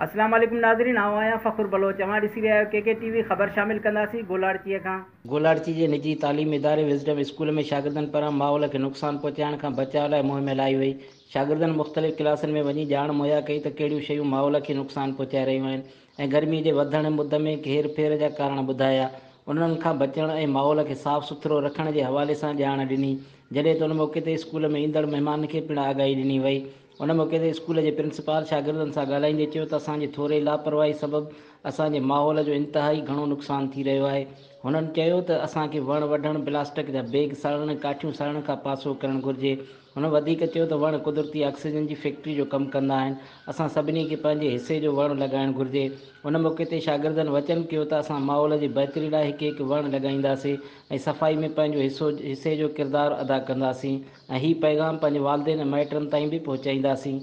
اسلام عليڪم ناظرين آئون آهيان فخر بلوچ اوهان ڏسي رهيا آهيو ڪي ڪي ٽي وي خبر شامل ڪنداسين گولاڙچيء کان. گولاڙچي جي نجي تعليمي اداري وزڊم اسڪول ۾ شاگردن پاران ماحول کي نقصان پهچائڻ کان بچاء لاء مهم هلائي وئي. شاگردن مختلف ڪلاسن ۾ وڃي ڄاڻ مهيا ڪئي ته ڪهڙيون شيون ماحول کي نقصان پهچائي رهيون آهن ۽ گرمي جي وڌڻ مد ۾ هير ڦير جا ڪارڻ ٻڌايا. انهن کان بچڻ ۽ ماحول کي صاف سٿرو رکڻ جي حوالي سان ڄاڻ ڏني. جڏهن ته ان موقعي تي اسڪول ۾ ايندڙ مهمانن کي پڻ آگاهي ڏني وئي. ان موقعي تي اسڪول جي پرنسپال شاگردن سان ڳالهائيندي چيو ته اسان جي ٿوري لاپرواهي سبب اسان جي ماحول جو انتهائي گهڻو نقصان ٿي رهيو آهي. هنن چيو ته اسان کي وڻ وڍڻ، پلاسٽڪ جا بيگ ساڙڻ ۽ ڪاٺيون ساڙڻ کان پاسو ڪرڻ گهرجي. هن وڌيڪ چيو ته وڻ قدرتي آڪسيجن جي فيڪٽري جو ڪم ڪندا آهن، اسان سڀني کي پنهنجي حصي جو وڻ لڳائڻ گهرجي. ان موقعي تي شاگردن وچن ڪيو ته اسان ماحول جي بهتري لاء هڪ هڪ وڻ لڳائينداسين ۽ صفائي ۾ پنهنجو حصو حصي جو ڪردار ادا ڪنداسين. ۽ هي پيغام پنهنجي والدين ۽ مائٽن تائين به پهچائينداسين.